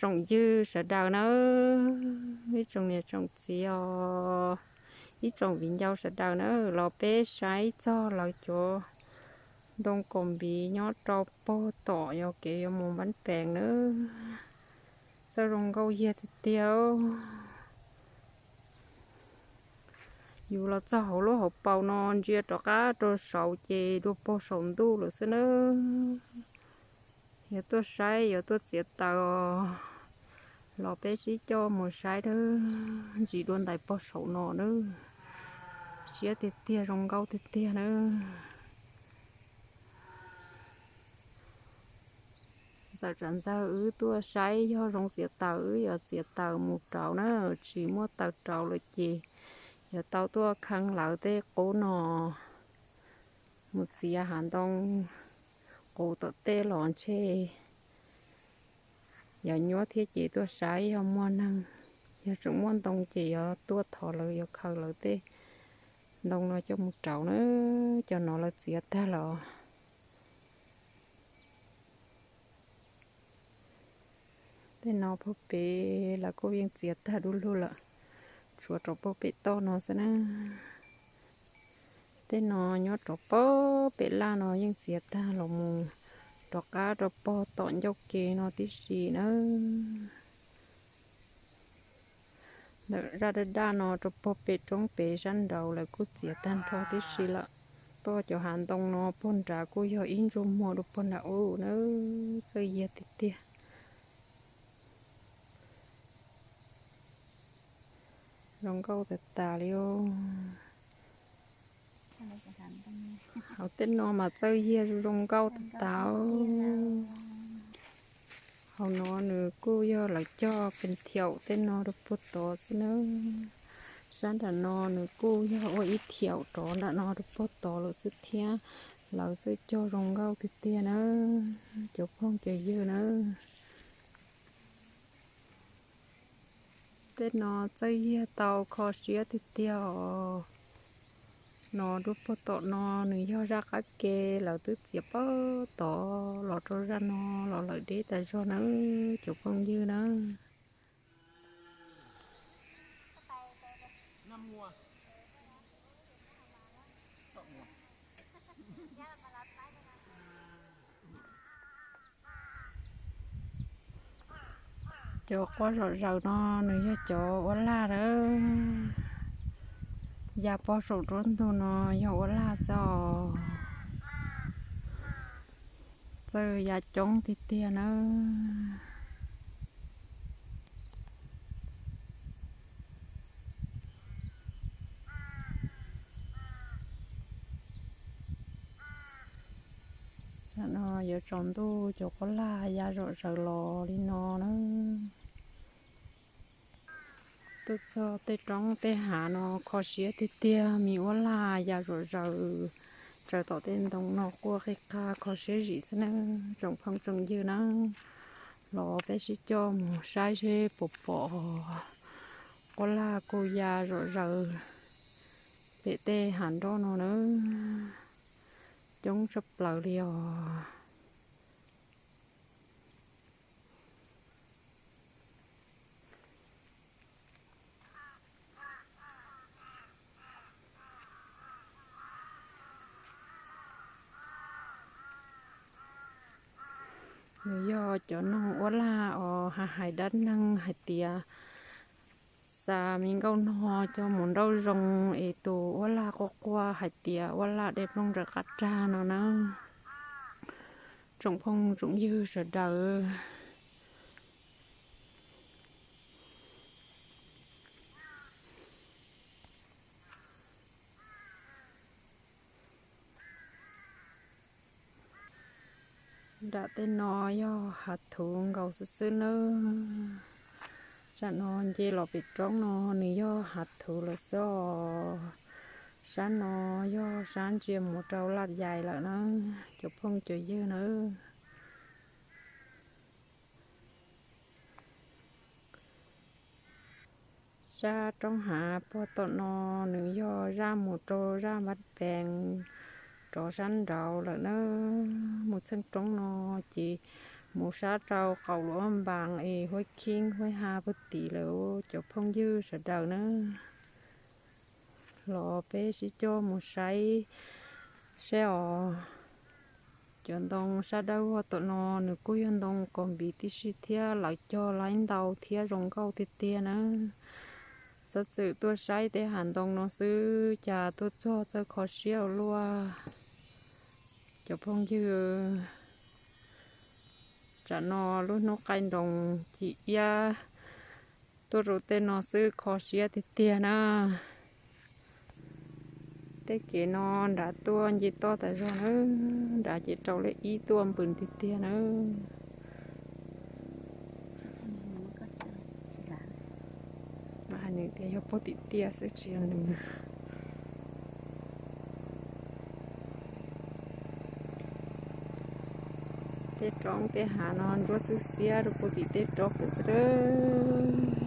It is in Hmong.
Tsoom ywg sawv daws nawb, ib tsoom niam tsoom txiv os, ib tsoom viv ncaus sawv daws nawb, los peb saib txog lawv cov ntoo kaus npiv nyob rau pog tom yog kev yuav mus Npab Pees nawb. Txawj zoo nkauj yiag tiag tiag. Yus los txog hauv lub hauv paus no ntsia rov qab rau saud ces dua pog saum ntuj lawm xwb nawb. Yog tuaj saib, yog tuaj txiav taws os, los peb sib coj mus saib nawb, ntsis dua ntais pog saum no nawb. Siab tiag tiag, zoo nkauj tiag tiag nawb. Ntxawm tsam ntxawg wb tuaj saib yog zoo txiav taws, wb yuav txiav taws mus rauv na, tsis muaj taws rauv lawm ces yuav tau tuaj kheej lawv tej qub no mus txiav hav ntoo qus tom tej los ntshe yog nyuaj thiab ces tuaj saib yog muaj neeg, yog tseem muaj ntoo ces yuav tuaj thov lawv yuav khaws lawv tej ntoo no coj mus rauv na. Cov no lawv txiav tag los. Tej no puag pem lawv kuj yeej txiav tag du lug lawm, tshuav rau puag pem toj no xwb na. Tej no nyob rau puag pem laj no yeej txiav tag los mus rov qab rau puag tom ncauj ke no tib si na. Ntawm zaj daj daj no rau puag pem roob pem sab nraud lawv kuj txiav tag nrho tib si lawm. Toj cov hav ntoo no puag nrad kuj yog ib ntsuj muag rau puag nrad ub na, txawj yiag tiag tiag. Zoo nkauj tas tas li os. Hauv tej no mas txawj yiag zoo nkauj tas tas. Hauv no nws kuj yog lawv cog pes thiaum tej no rau puag tod xwb na. Sab nram no nws kuj yog ua ib thiaum rov nram no rau puag tod lawm xwb thiab. Lawv txawj cog zoo nkauj tiag tiag na, cov phooj cov ywg na. Tej no txawj yiag tau kho siab tiag tiag os. No rau puag tom no nws yog zaj qab ke, lawv twb txiav puag tod los rau zaj no los lawm deb tas zog na, cov phooj ywg na. Cov quaj zom zaws no nws yog cov uab lag na, ya pog saum nruab ntug no yog uab lag xwb os. Txawj ya coob tiag tiag na. Tam no yuav tsaus ntuj cov quab lag ya zom zaws los li no na. Tuaj txog tej roob tej hav no kho siab tiag tiag, me uab lag ya zom zaws, tsaws tom tej ntoo no quaj qig qag kho siab zim xwb na. Tsoom phooj tsoom ywg na, los peb sib coj mus saib seb puas pom quab lag kuj ya zom zaws pem tej hav nroj no na. Coob tshaj plaws li os. Nws yog cov noog uab lag os, hais hais dab neeg hais tias xa me nkauj nog coj mus nrauj zoo es tus uab lag quaj quaj hais tias uab lag dej plooj nrawm qab rag no na. Tsoom phooj tsoom ywg sawv daws, nram tej no yog hav thuv nkaus xwb xwb nawb. Tam no nce los pem roob no nws yog hav thuv lawm xwb os. Sab no yog sab ntsia mus rau Laj Yais lawm na, cov phooj cov ywg na. Sab roob hav puag tom no nws yog zaj mus rau zaj Npab Pees rov sab nraud lawm na. Mus txheej roob no ces mus sab rau qaum Luam Npaas es Huab Kheeb Huab Ha puag tim lawm cov phooj ywg sawv daws na. Los peb sib coj mus saib seb os. Cov ntoo sab dawb vog tom no nws kuj yog ntoo kaus npiv tib si thiab, lawv cog laib ntau thiab zoo nkauj tiag tiag na. Txhob txwm tuaj saib tej hav ntoo no xwb, cas tuaj txog txawj kho siab ua luaj. Cov phooj ywg, tsam no lub hnub qaij nroos cim iab tuaj rau tej no xwb kho siab tiag tiag na. Tej kev no nrad tuaj nce toj tas zog na, nrad ces rau lej ib tuaj npws tiag tiag na. Hais nws tias yog puag tim tiaj xwb tsis yog nws. Tej roob tej hav no ntsuab xwb xiab rau puag tim tej roob pem xwb.